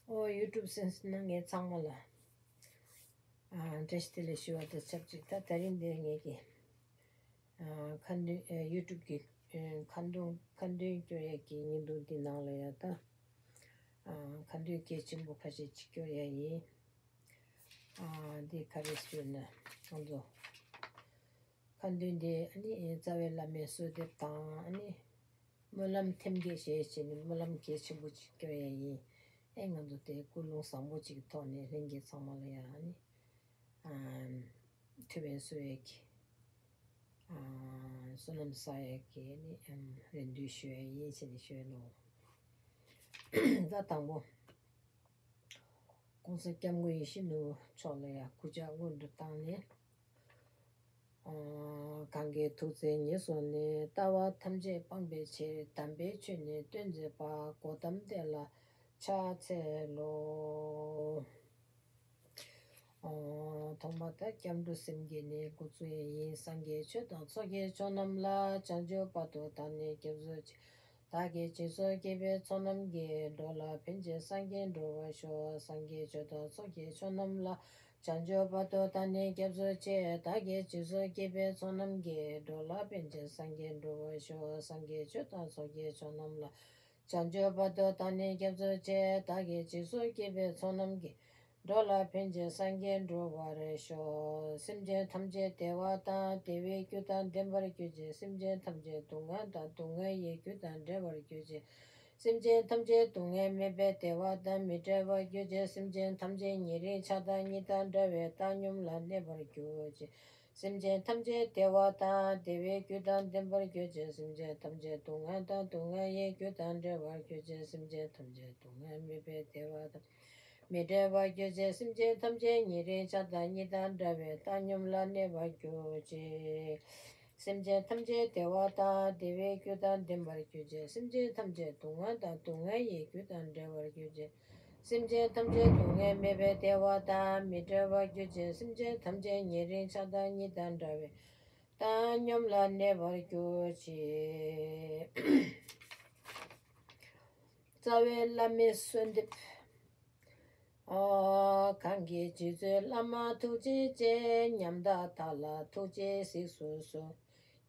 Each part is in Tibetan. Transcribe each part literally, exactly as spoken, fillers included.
ཨོ་ཡུ་ཊུབ་གསན་གནང་མཁན་ཚང་མ་ལ་ཨ་བཀྲ་ཤིས་བདེ་ལེགས་ཞུ་བ་དང་ཆབས་ཅིག་ད་དེ་རིང་འདིར་ངེད་ཀྱི་ཨ་ཁ་འདོན་ཨ་ཡུ་ཊུབ་ཀྱི་ཨ་ཁ་འདོན་ཁ་འདོན་སྐྱོར་ཡས་ཀྱི་བརྙན་ཐུང་འདི་ནང་ལ་ཡ་ད་ཨ་ཁ་འདོན་གལ་ཆེན་པོ་ཁ་ཤས་ཅིག་སྐྱོར་ཡས་ཡིན། ཨ་འདི་ག་རེ་ཞུས་ན་ང་ཚོ་ཁ་འདོན་འདི་ཨ་ནི་རྩ་བའི་བླ་མའི་གསོལ་འདེབས་དང་ཨ་ནི་སྨོན་ལམ་ཐེམ་སྐས་ཞེས་བྱས་ནས་སྨོན་ལམ་གལ་ཆེན་པོ་ཅིག་སྐྱོར་ཡས་ཡིན། ཨེ་ང་ཚོ་དེ་ཀུན་སློང་བཟང་པོ་ཅིག་གི་ཐོག་ནས་ལྷན་རྒྱས་ཚང་མ་ལ་ཡང་ཨ་ནི་ཨ་ཐུགས་ཕན་གསོས་ཡས་ཀྱི་ཨ་བསོད་ནམས་བསགས་ཡས་ཀྱི་ཨ་ནི་ཨམ་རེ་འདུན་ཞུ་ཡས་ཡིན་ཞེས་ནས་ཞུ་ཡས་ལོ། ད་དང་པོ། ༸གོང་ས་༸སྐྱབས་མགོན་ཡིད་བཞིན་ནོར་བུ་མཆོག་ལ་ཡང་གུས་ཕྱག་སྔོན་དུ་བཏང་ནས། ཨོ། གང་གིས་ཐུགས་བརྩེ་ཉེར་བཟུང་ནས། ལྟ་བ་ཐམས་ཅད་སྤང་བའི་ཕྱིར། དམ་པའི་ཆོས་ནི་སྟོན་མཛད་པ། གོའུ་ཏམ་དེ་ལ་ཕྱག་འཚལ་ལོ། ཨོ། ཐོག་མར་ད་སྐྱབས་འགྲོ་སེམས་བསྐྱེད་ནས་འགོ་བཙུགས་ཡས་ཡིན། སངས་རྒྱས་ཆོས་དང་ཚོགས་ཀྱི་མཆོག་རྣམས་ལ། བྱང་ཆུབ་བར་དུ་བདག་ནི་སྐྱབས་སུ་མཆི། བདག་གིས་སྦྱིན་སོགས་བགྱིས་པའི་ཚོགས་རྣམས་ཀྱིས། འགྲོ་ལ་ཕན་ཕྱིར་སངས་རྒྱས་འགྲུབ་པར་ཤོག །སངས་རྒྱས་ཆོས་དང་ཚོགས་ཀྱི་མཆོག་རྣམས་ལ། བྱང་ཆུབ་བར་དུ་བདག་ནི་སྐྱབས་སུ་མཆི། བདག་གིས་སྦྱིན་སོགས་བགྱིས་པའི་ཚོགས་རྣམས་ཀྱིས། འགྲོ་ལ་ཕན་ཕྱིར་སངས་རྒྱས་འགྲུབ་པར་ཤོག །སངས་རྒྱས་ཆོས་དང་ཚོགས་ཀྱི་མཆོག་རྣམས་ལ། བྱང་ཆུབ་བར་དུ་བདག་ནི་སྐྱབས་སུ་མཆི། བདག་གིས་སྦྱིན་སོགས་བགྱིས་པའི་ཚོགས་རྣམས་ཀྱིས། འགྲོ་ལ་ཕན་ཕྱིར་སངས་རྒྱས་འགྲུབ་པར་ཤོག །སེམས་ཅན་ཐམས་ཅད་བདེ་བ་དང་བདེ་བའི་རྒྱུ་དང་ལྡན་པར་གྱུར་ཅིག །སེམས་ཅན་ཐམས་ཅད་སྡུག་བསྔལ་དང་སྡུག་བསྔལ་གྱི་རྒྱུ་དང་བྲལ་བར་གྱུར་ཅིག །སེམས་ཅན་ཐམས་ཅད་སྡུག་བསྔལ་མེད་པའི་བདེ་བ་དང་མི་འབྲལ་བར་གྱུར་ཅིག །སེམས་ཅན་ཐམས་ཅད་ཉེ་རིང་ཆགས་སྡང་གཉིས་དང་བྲལ་བའི་བཏང་སྙོམས་ལ་གནས་པར་གྱུར་ཅིག །སེམས་ཅན་ཐམས་ཅད་བདེ་བ་དང་བདེ་བའི་རྒྱུ་དང་ལྡན་པར་གྱུར་ཅིག །སེམས་ཅན་ཐམས་ཅད་སྡུག་བསྔལ་དང་སྡུག་བསྔལ་གྱི་རྒྱུ་དང་བྲལ་བར་གྱུར་ཅིག །སེམས་ཅན་ཐམས་ཅད་སྡུག་བསྔལ་མེད་པའི་བདེ་བ་དང་། མི་འབྲལ་བར་གྱུར་ཅིག །སེམས་ཅན་ཐམས་ཅད་ཉེ་རིང་ཆགས་སྡང་གཉིས་དང་བྲལ་བའི་བཏང་སྙོམས་ལ་གནས་པར་གྱུར་ཅིག །སེམས་ཅན་ཐམས་ཅད་བདེ་བ་དང་བདེ་བའི་རྒྱུ་དང་ལྡན་པར་གྱུར་ཅིག །སེམས་ཅན་ཐམས་ཅད་སྡུག་བསྔལ་དང་སྡུག་བསྔལ་གྱི་རྒྱུ་དང་བྲལ་བར་གྱུར་ཅིག །སེམས་ཅན་ཐམས་ཅད་སྡུག་བསྔལ་མེད་པའི་བདེ་བ་དང་མི་འབྲལ་བར་གྱུར་ཅིག །སེམས་ཅན་ཐམས་ཅད་ཉེ་རིང་ཆགས་སྡང་གཉིས་དང་བྲལ་བའི་བཏང་སྙོམས་ལ་གནས་པར་གྱུར་ཅིག ། རྩ་བའི་བླ་མའི་གསོལ་འདེབས། ཨོ། གང་གིས་རྗེ་བཙུན་བླ་མ་ཐུགས་རྗེ་ཅན། ཉམས་དག་དག་ལ་ཐུགས་རྗེས་གཟིགས་སུ་གསོལ།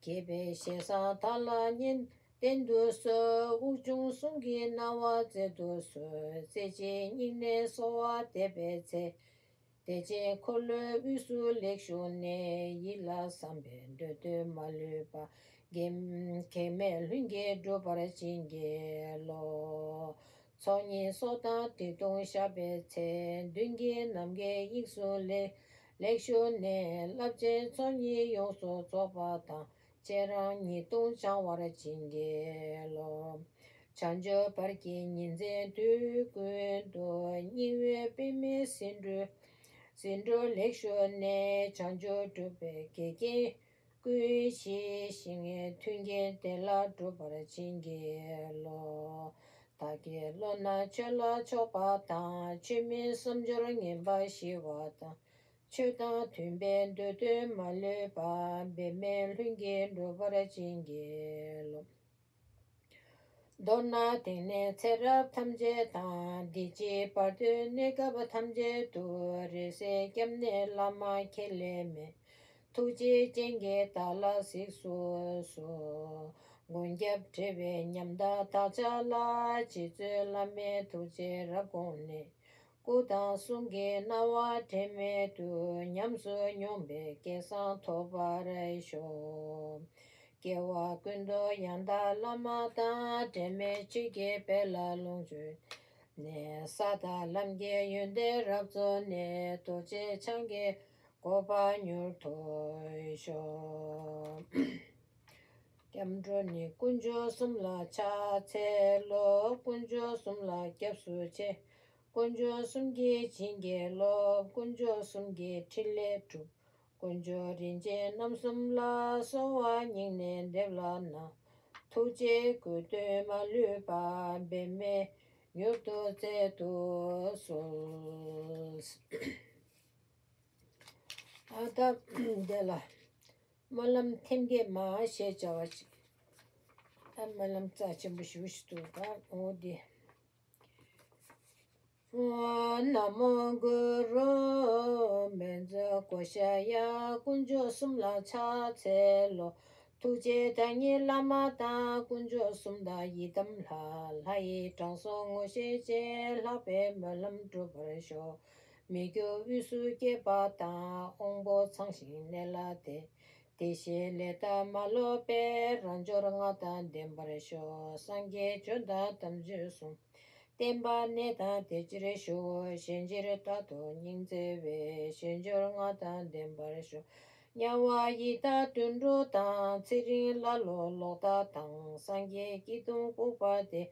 དགྱེས་པའི་ཞལ་བཟང་དག་ལ་སྙན་བསྟན་དུ་གསོལ། དབུགས་དབྱུང་གསུམ་གྱི་སྣང་བ་སྩལ་དུ་གསོལ། རྩེ་གཅིག་སྙིང་ནས་གསོལ་བ་འདེབས་པའི་ཚེ། བདེ་ཆེན་འཁོར་ལོའི་དབུས་སུ་ལེགས་བཞུགས་ནས། ཡིད་ལ་བསམ་པའི་འདོད་དོན་མ་ལུས་པ། གེགས་གེགས་མེད་ལྷུན་གྱིས་འགྲུབ་པར་བྱིན་གྱིས་རློབས། ཚོགས་གཉིས་སྲོག་དང་ཏིག་ཏུང་བཤགས་པའི་ཚེ། མདུན་གྱི་ནམ་མཁའི་དབྱིངས་སུ་ལེགས་ལེགས་བཞུགས་ནས། རླབས་ཆེན་ཚོགས་གཉིས་ཡོངས་སུ་རྫོགས་པ་དང་། བཅས་རང་ཉིད་དུ་འཆར་བར་བྱིན་གྱིས་རློབས། བྱང་ཆུབ་བར་གྱི་ཉིན་མཚན་དུས་ཀུན་ཏུ། སྙིང་དབུས་པདྨའི་ཟེའུ་འབྲུ་ཟེའུ་འབྲུ་ལེགས་བཞུགས་ནས། བྱང་ཆུབ་སྒྲུབ་པའི་གེགས་རྐྱེན་ཀུན་ཞི་ཞིང་། མཐུན་རྐྱེན་བདེ་བླག་འགྲུབ་པར་བྱིན་གྱིས་རློབས། བདག་གི་བློ་སྣ་ཆོས་ལ་ཕྱོགས་པ་དང་། ཆོས་མིན་བསམ་སྦྱོར་ངན་པ་ཞི་བ་དང་། ཆོས་དང་མཐུན་པའི་འདོད་དོན་མ་ལུས་པ། འབད་མེད་ལྷུན་གྱིས་འགྲུབ་པར་བྱིན་གྱིས་རློབས། མདོར་ན་དེང་ནས་ཚེ་རབས་ཐམས་ཅད་དང་། འདི་ཕྱི་བར་དོའི་གནས་སྐབས་ཐམས་ཅད་དུ། རེ་ཞིག་སྐྱབས་གནས་བླ་མ་ཁྱེད་ལས་མེད། ཐུགས་རྗེའི་སྤྱན་གྱིས་བདག་ལ་གཟིགས་སུ་གསོལ། མགོན་སྐྱབས་བགྲེས་པའི་ཉམས་དག་བདག་ཅག་ལ། རྗེ་བཙུན་བླ་མའི་ཐུགས་རྗེས་རབ་དགོངས་ནས། སྐུ་དང་གསུང་གི་སྣང་བ་དྲན་མེད་དུ། ཉམས་སུ་མྱོང་བའི་སྐལ་བཟང་ཐོབ་པར་ཤོག །སྐྱེ་བ་ཀུན་ཏུ་ཡང་དག་བླ་མ་དང་། འབྲལ་མེད་ཆོས་ཀྱི་དཔལ་ལ་ལོངས་སྤྱོད་ནས། ས་དང་ལམ་གྱི་ཡོན་ཏན་རབ་རྫོགས་ནས། རྡོ་རྗེ་འཆང་གི་གོ་འཕང་མྱུར་ཐོབ་ཤོག །སྐྱབས་འགྲོ་ནི། དཀོན་མཆོག་གསུམ་ལ་ཕྱག་འཚལ་ལོ། དཀོན་མཆོག་གསུམ་ལ་སྐྱབས་སུ་མཆི། དཀོན་མཆོག་གསུམ་གྱིས་བྱིན་གྱིས་རློབས། དཀོན་མཆོག་གསུམ་གྱི་ཕྲིན་ལས་སྒྲུབ། དཀོན་མཆོག་རིན་ཆེན་རྣམ་གསུམ་ལ། གསོལ་བ་སྙིང་ནས་འདེབས་ལགས་ན། ཐུགས་རྗེའི་སྐུ་སྟོད་མ་ལུས་པ། འབད་མེད་མྱུར་དུ་སྩལ་དུ་གསོལ། ཨ་ད་འདི་ལ་སྨོན་ལམ་ཐེམ་སྐས་མ་ཞེས་བྱ་བ་ཞིག །ཨ་སྨོན་ལམ་རྩ་ཆེན་པོ་ཞེ་པོ་ཞིག་འདུག་ག །འོ་འདི། ཨོཾ་ན་མོ་གུ་རུ། མཉྫུ་ཀོ་ཤཱ་ཡ། དཀོན་མཆོག་གསུམ་ལ་ཕྱག་འཚལ་ལོ། ཐུགས་རྗེའི་བདག་ཉིད་བླ་མ་དང་། དཀོན་མཆོག་གསུམ་དང་ཡི་དམ་ལྷ། ལྷ་ཡི་དྲང་སྲོང་ངོ་ཤེས་ཅན། ལྷག་པའི་སྨོན་ལམ་འགྲུབ་པར་ཤོག་མི་བསྐྱོད་དབུས་སུ་སྐྱེས་པ་དང་། དབང་པོ་ཚང་ཞིང་གནས་ལ་བདེ། བདེ་གཤེགས་ལས་དང་མ་ལོག་པའི། རབ་འབྱོར་ལྔ་དང་ལྡན་པར་ཤོག་སངས་རྒྱས་བྱོན་དང་དམ་ཆོས་སྲུང་། བསྟན་པ་གནས་དང་དེ་ཕྱིར་བཞུགས། གཞན་ཕྱིར་ལྟ་དུ་སྙིང་བརྩེ་བའི། ཞལ་སྦྱོར་ལྔ་དང་ལྡན་པར་ཤོག་དམྱལ་བ་ཡི་དྭགས་དུད་འགྲོ་དང་། ཚེ་རིང་ཀླ་ཀློ་ལོག་ལྟ་དང་། སངས་རྒྱས་སྐྱིད་སྡུག་ལྐུགས་པ་སྟེ།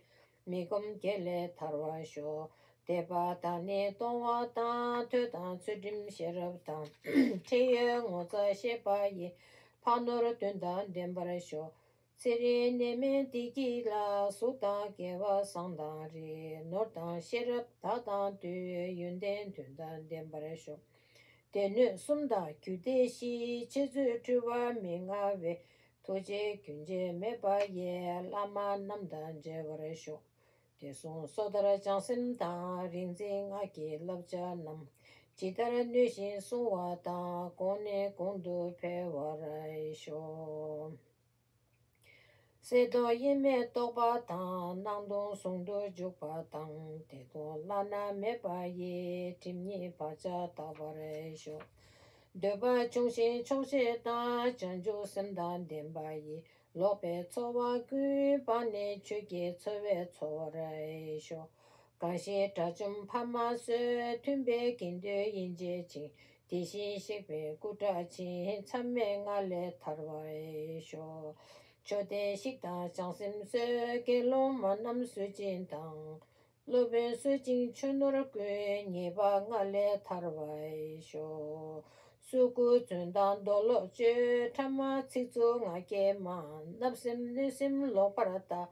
མི་ཁོམ་བརྒྱད་ལས་ཐར་བར་ཤོག་དད་པ་དང་ནི་གཏོང་བ་དང་། ཐོས་དང་ཚུལ་ཁྲིམས་ཤེས་རབ་དང་། ཁྲེལ་ཡོད་ངོ་ཚ་ཤེས་པ་ཡིས། ཕ་ནོར་བདུན་དང་ལྡན་པར་ཤོག་ཚེ་རིང་ནད་མེད་བདེ་སྐྱིད་ལ། གཟུགས་དང་སྐལ་བ་བཟང་དང་རིགས། ནོར་དང་ཤེས་རབ་དག་དང་བསྟུན། ཡོན་ཏན་བདུན་དང་ལྡན་པར་ཤོག་སྡེ་སྣོད་གསུམ་དང་རྒྱུད་སྡེ་བཞི། འཆད་རྩོད་འཁྲུལ་པ་མི་མངའ་བའི། ཐུགས་རྗེ་རྒྱུན་ཆད་མེད་པ་ཡི། བླ་མ་རྣམས་དང་མཇལ་བར་ཤོག་དེ་གསུང་སོ་ཐར་བྱང་སེམས་དང་། རིག་འཛིན་སྔགས་ཀྱི་བསླབ་བྱ་རྣམས། ཇི་ལྟར་ནུས་བཞིན་བསྲུང་བ་དང་། གོང་ནས་གོང་དུ་འཕེལ་བར་ཤོག་གསལ་སྟོང་དབྱེར་མེད་རྟོགས་པ་དང་། སྣང་སྟོང་ཟུང་དུ་འཇུག་པ་དང་། བདེ་སྟོང་བླ་ན་མེད་པ་ཡི། སྒྲིབ་གཉིས་བག་ཆགས་དག་པར་ཤོག་འདོད་པ་ཆུང་ཞིང་ཆོག་ཤེས་དང་། བྱང་ཆུབ་སེམས་དང་ལྡན་པ་ཡི། ལོག་པའི་ཚོར་བ་ཀུན་སྤངས་ནས། ཆོས་ཀྱི་འཚོ་བས་འཚོ་བར་ཤོག་གང་ཞིག་དགྲ་བཅོམ་འཕགས་མ་བསོད། མཐུན་པའི་དགེ་འདུན་ཡིད་བྱེད་ཅིང་། དེ་བཞིན་གཤེགས་པའི་སྐུ་དྲག་ཅིང་། མཚམས་མེད་ལྔ་ལས་ཐར་བར་ཤོག་མཆོད་རྟེན་བཤིག་དང་བྱང་སེམས་གསོད། དགེ་སློང་མ་རྣམས་གསོད་ཅིང་དང་། སློབ་དཔོན་གསོད་ཅིང་ཆོས་ནོར་ཀུན། ཉེས་པ་ལྔ་ལས་ཐར་བར་ཤོག་སོ་སྐུ་རྫུན་དང་རྡོ་ལོག་སྤྱོད། ཕྲ་མ་ཚིག་རྩུབ་ངག་འཁྱལ་སྨྲ། བརྣབ་སེམས་གནོད་སེམས་ལོག་པར་ལྟ།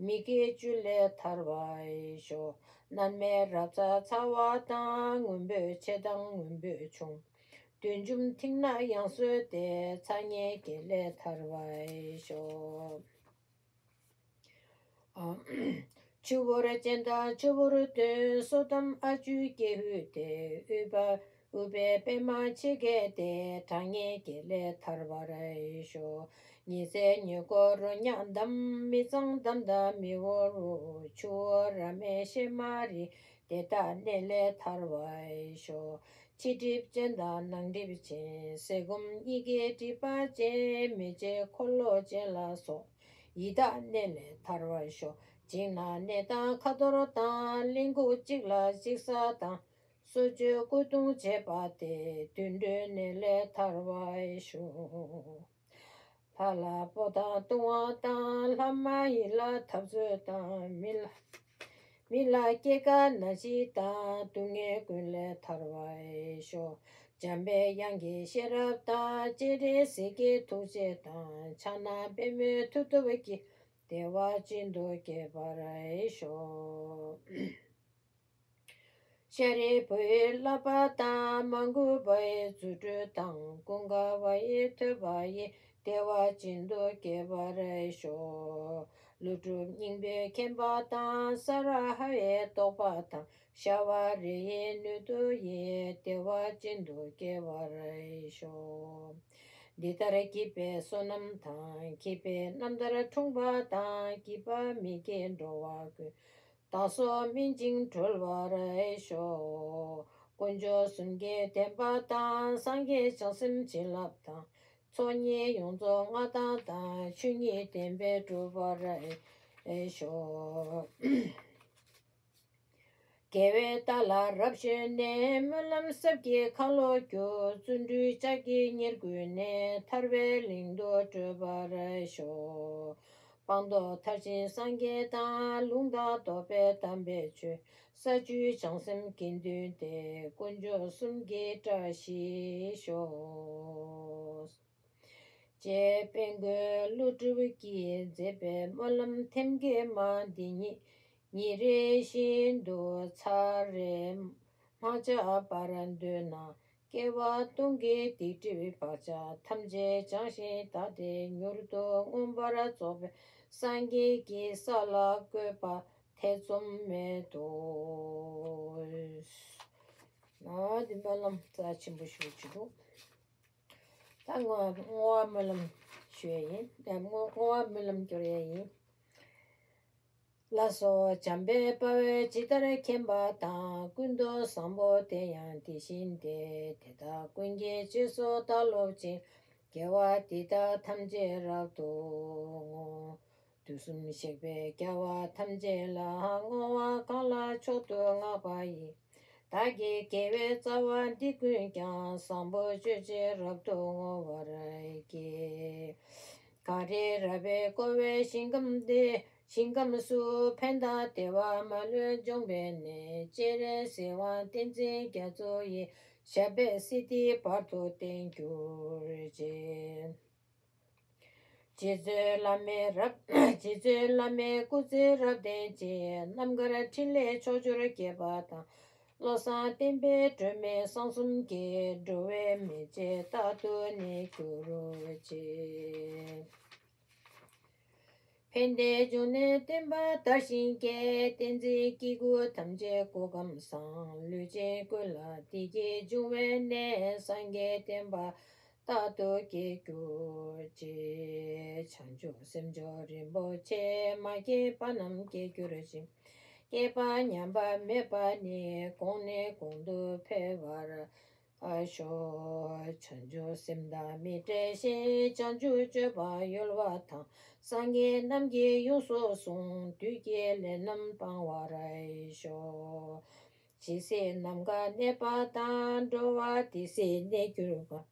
མི་དགེ་བཅུ་ལས་ཐར་བར་ཤོག་སྣར་མའི་རབ་རྩ་ཚ་བ་དང་། སྔོན་པོ་ཆེ་དང་སྔོན་པོ་ཆུང་། བདུད་འཇོམས་མཐིང་ནག་ཡང་གསོད་དེ། ཚ་དམྱལ་བརྒྱད་ལས་ཐར་བར་ཤོག་ཆུ་བུར་ཅན་དང་ཆུ་བུར་བདུན། སོ་ཏམ་ཨ་ཅུ་ཀྱེ་ཧུད་དེ། ཨུཏྤལ་ཨུཏྤལ་པདྨ་ཆེ་གེ་སྟེ། གྲང་དམྱལ་བརྒྱད་ལས་ཐར་བར་ཤོག་ཉི་ཚེ་ཉི་གོ་རོ་མྱགས་འདམ། མི་གཙང་འདམ་དང་མི་འོ་རུ། ཆུ་བོ་ར་མེ་ཤེ་མ་རི། དེ་དག་གནས་ལས་ཐར་བར་ཤོག་ཕྱི་གྲིབ་ཅན་དང་ནང་གྲིབ་ཅན། ཟས་སྐོམ་གཉིས་ཀྱི་སྒྲིབ་པ་ཅན། མེ་ལྕེ་འཁོར་ལོ་ཅན་ལ་སོགས། ཡི་དྭགས་གནས་ལས་ཐར་བར་ཤོག་བྱིངས་ནག་ནད་དང་ཁ་འཐོར་དང་། གླིང་ཁུག་གཅིག་ལ་གཅིག་ཟ་དང་། གསོ་བཅོས་སྐུ་གདུང་བྱེད་པ་སྟེ། དུད་འགྲོའི་ནད་ལས་ཐར་བར་ཤོག་ལྷ་ལ་སྤོ་དང་བཏུང་བ་དང་། ལྷ་མ་ཡིན་ལ་འཐབ་རྩོད་དང་། མི་ལ་མི་ལ་སྐྱེ་རྒ་ན་འཆི་དང་། སྡུག་བསྔལ་ཀུན་ལས་ཐར་བར་ཤོག་འཇམ་པའི་དབྱངས་ཀྱི་ཤེས་རབ་དང་། སྤྱན་རས་གཟིགས་ཀྱི་ཐུགས་རྗེ་དང་། ཕྱག་ན་པདྨོའི་མཐུ་སྟོབས་ཀྱིས། བདེ་བ་ཅན་དུ་སྐྱེ་བར་ཤོག་ཤཱ་རིའི་བུ་ཡི་བསླབ་པ་དང་། མ་གུ་པ་ཡི་རྫུ་འཕྲུལ་དང་། ཀུན་དགའ་བ་ཡི་ཐོས་པ་ཡིས། བདེ་བ་ཅན་དུ་སྐྱེ་བར་ཤོག་ཀླུ་སྒྲུབ་སྙིང་པོའི་མཁྱེན་པ་དང་། ས་ར་ཧ་ཡི་རྟོགས་པ་དང་། ཤ་བ་རི་ཡི་ནུས་མཐུ་ཡིས། བདེ་བ་ཅན་དུ་སྐྱེ་བར་ཤོག་འདི་ལྟར་བགྱིས་པའི་བསོད་ནམས་དང་། བགྱིས་པའི་རྣམ་ཐར་འཁྲུངས་པ་དང་། བགྱིས་པ་མི་བགྱིད་འགྲོ་བ་ཀུན། བདག་སོགས་སྨིན་ཅིང་གྲོལ་བར་ཤོག་དཀོན་མཆོག་གསུམ་གྱི་བདེན་པ་དང་། སངས་རྒྱས་བྱང་སེམས་བྱིན་རླབས་དང་། ཚོགས་གཉིས་ཡོངས་རྫོགས་མངའ་ཐང་དང་། ཆོས་ཉིད་བདེན་པས་འགྲུབ་པར་ཤོག་དགེ་བའི་རྟ་ལ་རབ་ཞོན་ནས། སྨོན་ལམ་ཟབ་ཀྱིས་ཁ་ལོ་སྒྱུར། བརྩོན་འགྲུས་ལྕགས་ཀྱིས་ཉེར་བསྒུལ་ནས། ཐར་པའི་གླིང་དུ་བགྲོད་པར་ཤོག་སྤངས་རྟོགས་མཐར་ཕྱིན་སངས་རྒྱས་དང་། ལུང་དང་རྟོགས་པའི་དམ་པའི་ཆོས། ས་བཅུའི་བྱང་སེམས་དགེ་འདུན་ཏེ། དཀོན་མཆོག་གསུམ་གྱི་བཀྲ་ཤིས་ཤོག་ཅེས་དཔལ་མགོན་ཀླུ་སྒྲུབ་ཀྱིས་མཛད་པའི་སྨོན་ལམ་ཐེམ་སྐས་མ་འདི་ཉིད་ཉིན་རེ་བཞིན་དུ་ཚར་རེ་མ་བཅག་པར་འདོན་ན། སྐྱེ་བ་སྟོང་གི་སྡིག་སྒྲིབ་བག་ཆགས་ཐམས་ཅད་བྱང་ཞིང་དག་སྟེ། མྱུར་དུ་མངོན་པར་རྫོགས་པའི་སངས་རྒྱས་ཀྱི་ས་ལ་བཀོད་པ་ ཐེ་ཚོམ་མེད་དོ། ཨ་འདི་སྨོན་ལམ་རྩ་ཆེན་པོ་ཞིག་ཅིག་འདུག་ད་བསྔོ་བསྔོ་བ་སྨོན་ལམ་ཞུ་ཡས་ཡིན། ཨ་བསྔོ་བསྔོ་བ་སྨོན་ལམ་སྐྱོར་ཡས་ཡིན། ལགས་སོ། འཇམ་དཔལ་དཔའ་བོས་ཇི་ལྟར་མཁྱེན་པ་དང་། ཀུན་ཏུ་བཟང་པོ་དེ་ཡང་དེ་བཞིན་ཏེ། དེ་དག་ཀུན་གྱི་རྗེས་སུ་བདག་སློབ་ཅིང་། དགེ་བ་འདི་དག་ཐམས་ཅད་རབ་ཏུ་བསྔོ། དུས་གསུམ་གཤེགས་པའི་རྒྱལ་བ་ཐམས་ཅད་ལ། བསྔོ་བ་གང་ལ་མཆོག་ཏུ་བསྔགས་པ་ཡི། བདག་གི་དགེ་བའི་རྩ་བ་འདི་ཀུན་ཀྱང་། བཟང་པོ་སྤྱོད་ཕྱིར་རབ་ཏུ་བསྔོ་བར་བགྱི། གངས་རི་ར་བས་བསྐོར་བའི་ཞིང་ཁམས་འདི། ཞིང་ཁམས་སུ་ཕན་དང་བདེ་བ་མ་ལུས་འབྱུང་བའི་གནས། སྤྱན་རས་གཟིགས་དབང་བསྟན་འཛིན་རྒྱ་མཚོ་ཡི། ཞབས་པད་སྲིད་མཐའི་བར་དུ་བརྟན་གྱུར་ཅིག་རྗེ་བཙུན་བླ་མའི་རབ། རྗེ་བཙུན་བླ་མའི་སྐུ་ཚེ་རབ་བརྟན་ཅིང་། རྣམ་དཀར་འཕྲིན་ལས་ཕྱོགས་བཅུར་རྒྱས་པ་དང་། བློ་བཟང་བསྟན་པའི་སྒྲོན་མེ་གསང་གསུམ་གྱི། འགྲོ་བའི་མི་ཕྱེད་རྟག་ཏུ་གནས་གྱུར་ཅིག་ཕན་བདེའི་འབྱུང་གནས་བསྟན་པ་དར་ཞིང་རྒྱས། བསྟན་འཛིན་སྐྱེ་དགུ་ཐམས་ཅད་སྐུ་ཁམས་བཟང་། ལུས་ཅན་ཀུན་ལ་བདེ་སྐྱིད་འབྱུང་བའི་གནས། སངས་རྒྱས་བསྟན་པ་རྟག་ཏུ་རྒྱས་གྱུར་ཅིག་བྱང་ཆུབ་སེམས་མཆོག་རིན་པོ་ཆེ། མ་སྐྱེས་པ་རྣམས་སྐྱེ་གྱུར་ཅིག་སྐྱེས་པ་ཉམས་པ་མེད་པ་ནི། གོང་ནས་གོང་དུ་འཕེལ་བར་ཤོག་བྱང་ཆུབ་སེམས་དང་མི་འབྲལ་ཞིང་། བྱང་ཆུབ་སྤྱོད་པ་གཡོ་བ་དང་། སངས་རྒྱས་རྣམས་ཀྱིས་ཡོངས་སུ་བཟུང་། བདུད་ཀྱི་ལས་རྣམས་སྤང་བར་ཤོག་ཇི་སྲིད་ནམ་མཁའ་གནས་པ་དང་། འགྲོ་བ་དེ་སྲིད་གནས་གྱུར་པ།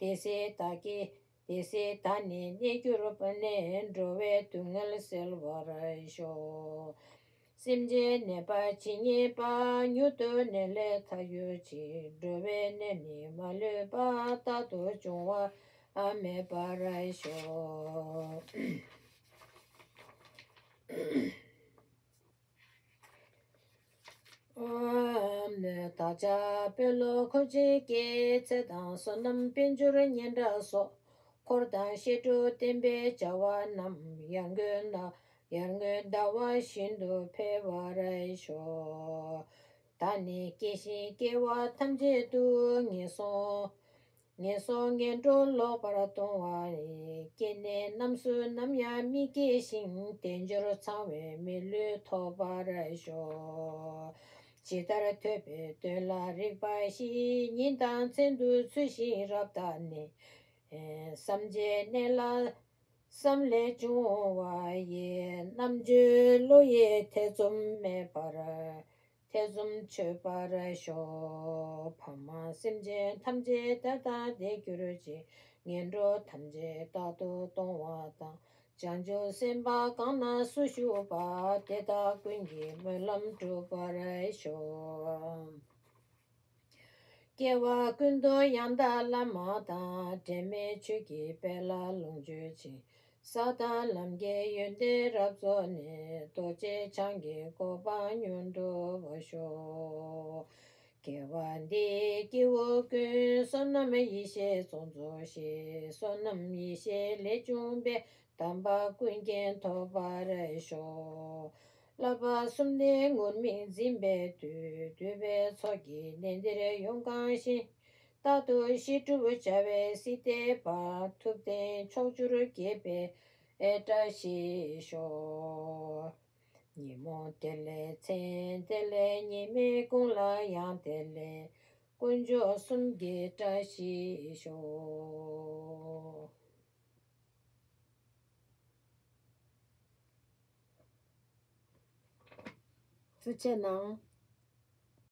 དེ་སྲིད་བདག་གི། དེ་སྲིད་བདག་ནི་གནས་གྱུར་པ་ནས། འགྲོ་བའི་སྡུག་བསྔལ་སེལ་བར་ཤོག་སེམས་ཅན་ནད་པ་ཇི་སྙེད་པ། མྱུར་དུ་ནད་ལས་ཐར་གྱུར་ཅིག་འགྲོ་བའི་ནད་ནི་མ་ལུས་པ། རྟག་ཏུ་འབྱུང་བ་མེད་པར་ཤོག་བདག་ཅག་དཔོན་སློབ་འཁོར་བཅས་ཀྱི། ཚེ་དང་བསོད་ནམས་དཔལ་འབྱོར་སྙན་གྲགས་སོགས། འཁོར་དང་བཤད་སྒྲུབ་བསྟན་པའི་བྱ་བ་རྣམས། ཡར་ངོའི་ཟླ། ཡར་ངོའི་ཟླ་བ་བཞིན་དུ་འཕེལ་བར་ཤོག་བདག་ནི་སྐྱེ་ཞིང་སྐྱེ་བ་ཐམས་ཅད་དུ། ངན་སོང་། ངན་སོང་ངན་འགྲོ་ལོག་པར་ལྟུང་བ་ཡི། སྐྱེ་གནས་རྣམས་སུ་ནམ་ཡང་མི་སྐྱེ་ཞིང་། དལ་འབྱོར་ཚང་བའི་མི་ལུས་ཐོབ་པར་ཤོག་ཇི་ལྟར་ཐོས་པའི་དོན་ལ་རིགས་པ་བཞི། ཉིན་དང་མཚན་དུ་ཚུལ་བཞིན་རབ་བརྟགས་ནས། སངས་རྒྱས་གནས་ལ་བསམ་ལས་བྱུང་བ་ཡི། རྣམ་དཔྱོད་བློ་ཡིས་ཐེ་ཚོམ་མེད་པར། ཐེ་ཚོམ་ཆོད་པར་ཤོག་ཕ་མ་སེམས་ཅན་ཐམས་ཅད་བདེ་དང་བདེ་གྱུར་ཅིག་ངན་འགྲོ་ཐམས་ཅད་རྟག་ཏུ་སྟོང་བ་དང་། བྱང་ཆུབ་སེམས་དཔའ་གང་ན་སུ་བཞུགས་པ། དེ་དག་ཀུན་གྱི་སྨོན་ལམ་འགྲུབ་པར་ཤོག་སྐྱེ་བ་ཀུན་ཏུ་ཡང་དག་བླ་མ་དང་། འབྲལ་མེད་ཆོས་ཀྱི་དཔལ་ལ་ལོངས་སྤྱོད་ཅིང་། ས་དང་ལམ་གྱི་ཡོན་ཏན་རབ་རྫོགས་ནས། རྡོ་རྗེ་འཆང་གི་གོ་འཕང་མྱུར་འགྲུབ་ཤོག་སྐྱེ་བ་འདིའི་སྐྱེ་བོ་ཀུན། བསོད་ནམས་ཡེ་ཤེས་ཚོགས་རྫོགས་ཤིང་། བསོད་ནམས་ཡེ་ཤེས་ལས་བྱུང་བའི། དམ་པ་ཀུན་མཁྱེན་ཐོབ་པར་ཤོག་བསླབ་པ་གསུམ་ལྡན་ངུར་སྨྲིག་འཛིན་པའི་དུས། འདུས་པའི་ཚོགས་ཀྱིས་གནས་འདིར་ཡོངས་གང་ཞིང་། རྟག་ཏུ་བཤད་སྒྲུབ་བྱ་བའི་སྲིད་མཐའི་བར། ཐུབ་བསྟན་ཕྱོགས་བཅུར་རྒྱས་པའི་བཀྲ་ཤིས་ཤོག་ཉིན་མོ་དེ་ལས་མཚན་དེ་ལས་ཉི་མའི་གུང་ལ་ཡང་དེ་ལས། དཀོན་མཆོག་གསུམ་གྱི་བཀྲ་ཤིས་ཤོག་ཐུགས་རྗེ་གནང་།